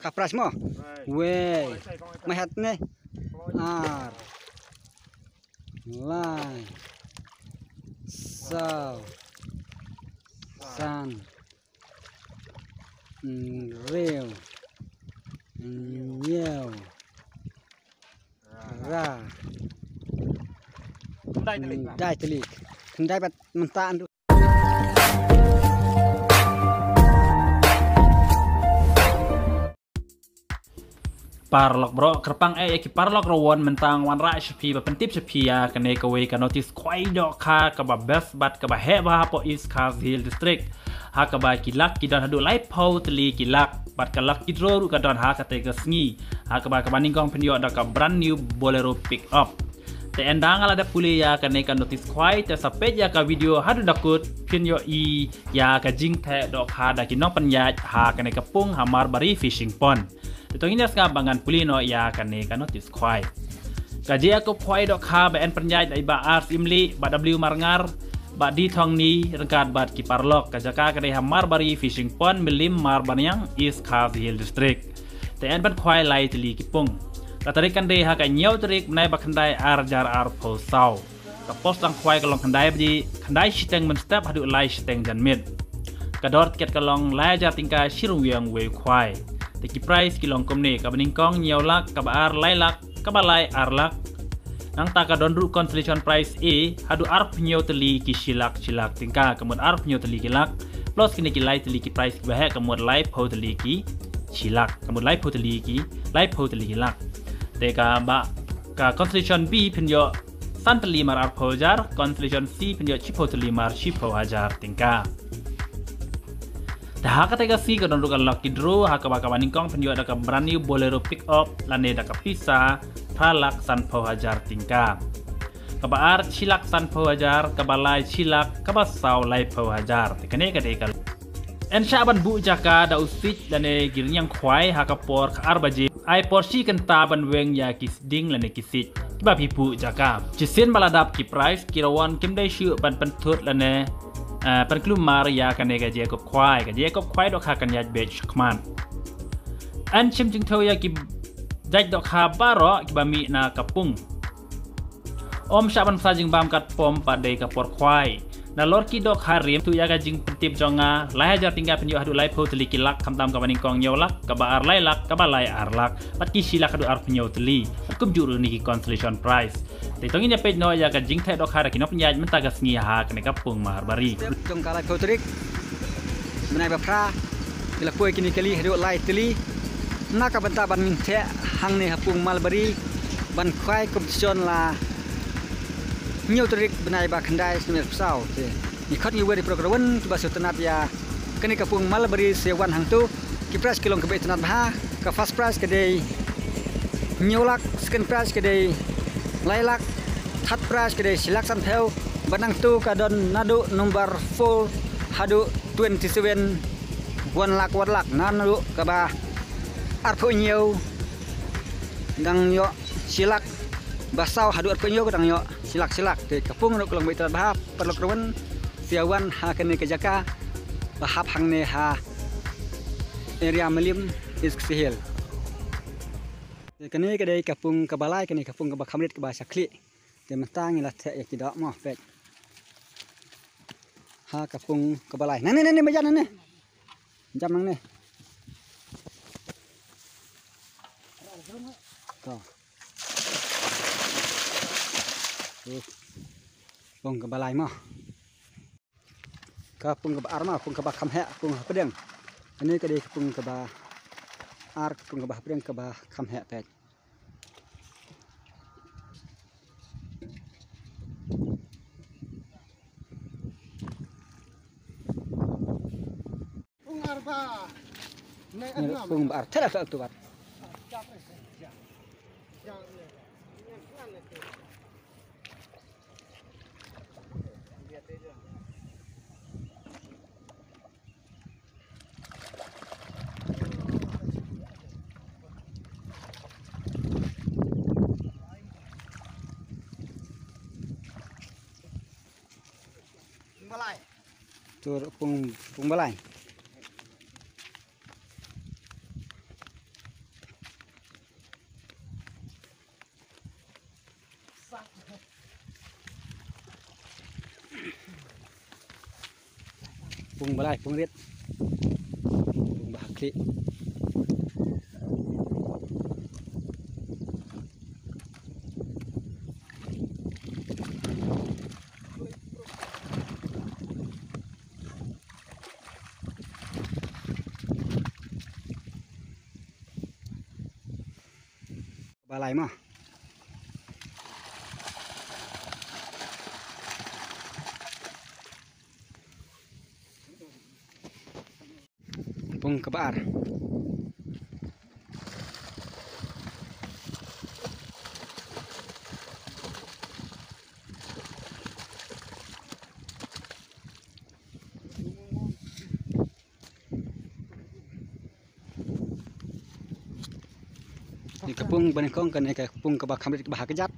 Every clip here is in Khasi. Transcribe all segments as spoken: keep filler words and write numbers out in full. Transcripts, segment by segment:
Ka price mo. Wei. Mai hat ne. Ar. Lai. Saw. San. Hynriew. Hynñiew. Ra. Khyndai tylli. Khyndai bad mynta. Paralok bro, kyrpang eh ïa ki paralok rawon, mynta nga wanrah sha phi ba pyntip sha phi ïa kane kawei ka notice khwai dohkha kaba best bad kaba heh bha hapoh East Khasi Hills District. Ha kaba ki luck ki don haduh laiphew tylli ki luck bad ka lucky draw ruh ka don ha kata ka sngi. Ha kaba kaba nyngkong phin ïoh da ka brand new Bolero pick up. Te ynda nga la dep pule ïa kane ka notice khwai, te sa peit ïa ka video haduh da kut, phin ïohi ïa ka jingtheh dohkha da ki nongpynïaid ha kane ka pung ha Marbari Fishing Pond. Te to ngin ïa sngap ba ngan pule noh ïa kane ka notice khwai. Ka jingïakob khwai dohkha ba yn pynïaid da i Bah R Syiemlieh, Bah W Marngar, Bah D Thongni, ryngkat bad ki paralok. Ka jaka ka dei ha Marbari Fishing Pond, Mylliem Marbaniang, East Khasi Hills District. Te yn pynkhwai lai tylli ki pung. Ka tarik kan dei ha ka hynñiew tarik bnai ba khyndai ar hajar arphew saw. Ka pos tang khwai ka long khyndai baje, khyndai shiteng mynstep haduh lai shiteng janmiet. Ka dor tiket ka long lai hajar tyngka shi ryngwiang wei khwai. Te ki prize ki long kumne, kaba nyngkong hynñiew lak, kaba ar lai lak, kaba lai ar lak. Nangta ka don ruh consolation prize A haduh arphew hynñiew tylli ki shi lak shi lak tyngka, ka mut arphew hynñiew tylli ki lak. Plus kine ki lai tylli ki prize kiba heh, ka mut laiphew tylli ki shi lak, ka mut laiphew tylli ki, laiphew tylli ki lak. Te kaba ka consolation B phin ïoh san tylli mar arphew hajar, consolation C phin ïoh shiphew tylli mar shiphew hajar tyngka. Te ha kata ka sngi ka don ruh ka lucky draw, ha kaba kaba nyngkong phin ïoh da ka brand new Bolero pick up lane da ka pisa phra lak sanphew hajar tyngka. Kaba ar shi lak sanphew hajar, kaba lai shi lak, kaba saw laiphew hajar. Te kane ka dei ka. Yn shah ban buh jaka da u siej lane ki rynïeng khwai ha ka por ka ar baje. Ai por shi kynta ban weng ïa ki sding lane ki siej kiba phi buh jaka. Shisien ba la dap ki prize, ki rawon kim dei shuh ban pynthut lane, eh, pynkulmar ïa kane ka jingïakob khwai. Ka jingïakob khwai dohkha kan ïaid beit shakhmat. Yn shim jingthew ïa ki jait dohkha baroh kiba mih na ka pung. Ym shah ban bsa jingbam katba pom pat dei ka por khwai. Nalor ki dohkha rim, tuh ïa ka jingpyntip jong nga, lai hajar tyngka phin ïoh haduh laiphew tylli ki lak, khamtam kaba nyngkong hynñiew lak, kaba ar lai lak, kaba lai ar lak, bad ki shi lak haduh arphew hynñiew tylli. Bad kumjuh ruh kine ki consolation prize. Te to ngin ïa peit noh ïa ka jingtheh dohkha da ki nongpynïaid mynta ka sngi ha kane ka pung Marbari. Step jong ka laiphew tarik bnai ba phra, ki la poi kine ki kali haduh lai tylli. Na ka bynta ban ngin theh hangne ha pung Marbari ban khwai competition la hynñiew tarik bnai ba khyndai snem arphew saw. Te ngi khot ngi wer ïa ki paralok rawon kiba sngewtynnat ïa kane ka pung Marbari sa wan hangto. Ki prize ki long kiba itynnat bha. Ka first prize ka dei hynñiew lak, second prize ka dei lai lak, third prize ka dei shi lak sanphew. Bad nangto ka don naduh number four haduh twenty seven, one lak, one lak. Naduh kaba arphew hynñiew dang ïoh shi lak, ba saw haduh arphew hynñiew ka dang ïoh shi lak, shi lak. Te ka pung ruh ka long ba itynnat bha, paralok rawon sa wan ha kane ka jaka ba hap hangne ha area Mylliem, East Khasi Hills. Te kane ka dei ka pung kaba lai, kane ka pung kaba kham rit kaba sha khlieh. Te mynta ngi la theh ïa ki doh mo, peit. Ha ka pung kaba lai. Nangne, nangne, ba jan nangne. Jam nangne. To. Uh. Pung kaba lai mo. Ka pung kaba ar mo, pung kaba kham heh, pung hapdeng. Kane ka dei ka pung kaba ar, ka pung kaba hapdeng kaba kham heh peit. Pung ar ba. Pung ba ar. Thela thela tu ba ar. Pung ba lai. Tur pung, pung ba lai. Pung ba lai, pung rit. Pung ba ha khlieh. Ba lai mo. Pung kaba ar. Te ka pung ba nyngkong kane ka pung kaba kham rit kaba ha kjat.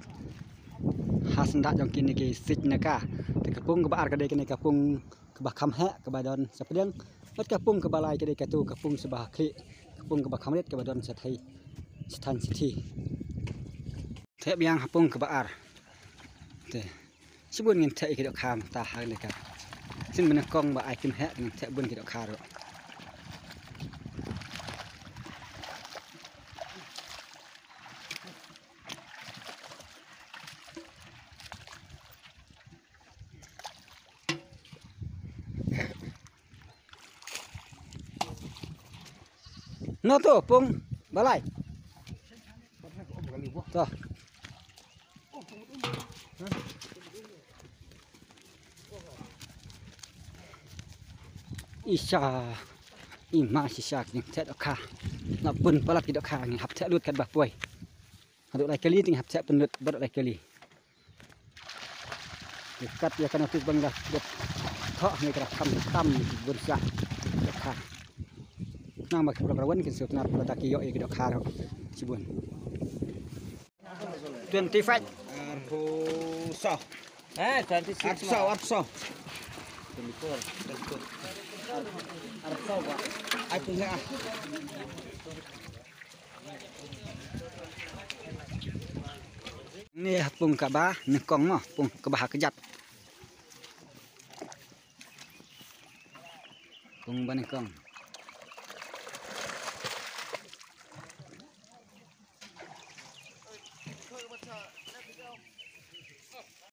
Ha syndah jong kine ki sij naka. Te ka pung kaba ar ka dei kane ka pung kaba kham heh kaba don sa pdeng. Bad ka pung kaba lai ka dei katu ka pung sa ba ha khlieh. Ka pung kaba kham rit kaba don sa thaiñ, sa thaiñ sa thaiñ. Theh biang ha pung kaba ar. Te. Shibun ngin theh ïa ki dohkha mynta ha kane ka. Sien ba nyngkong ba ai kim heh ngin theh bun ki dohkha ruh. No to pung ba lai. To. Isa. Ima shisha ki theh dohkha. Nga bun palat ki dohkha ngi hap theh lut kat ba poi. Haduh lai kali te ngi hap theh pynlut bad lai kali. Kat ïa ka notis ba ngi la dep thoh ngi ka la kham tam bun sha dohkha. Nang ba ki program wan kin sut nar pala ta ki ïoh ïa ki dohkha ruh. Shibun. Twenty-five. Arphew saw. Eh, twenty-six. Arphew saw, arphew saw. Twenty-four, twenty-four. Arphew saw ba. Ai pung ha. Ni pung kaba nyngkong mo, pung kaba ha kjat. Pung ba nyngkong.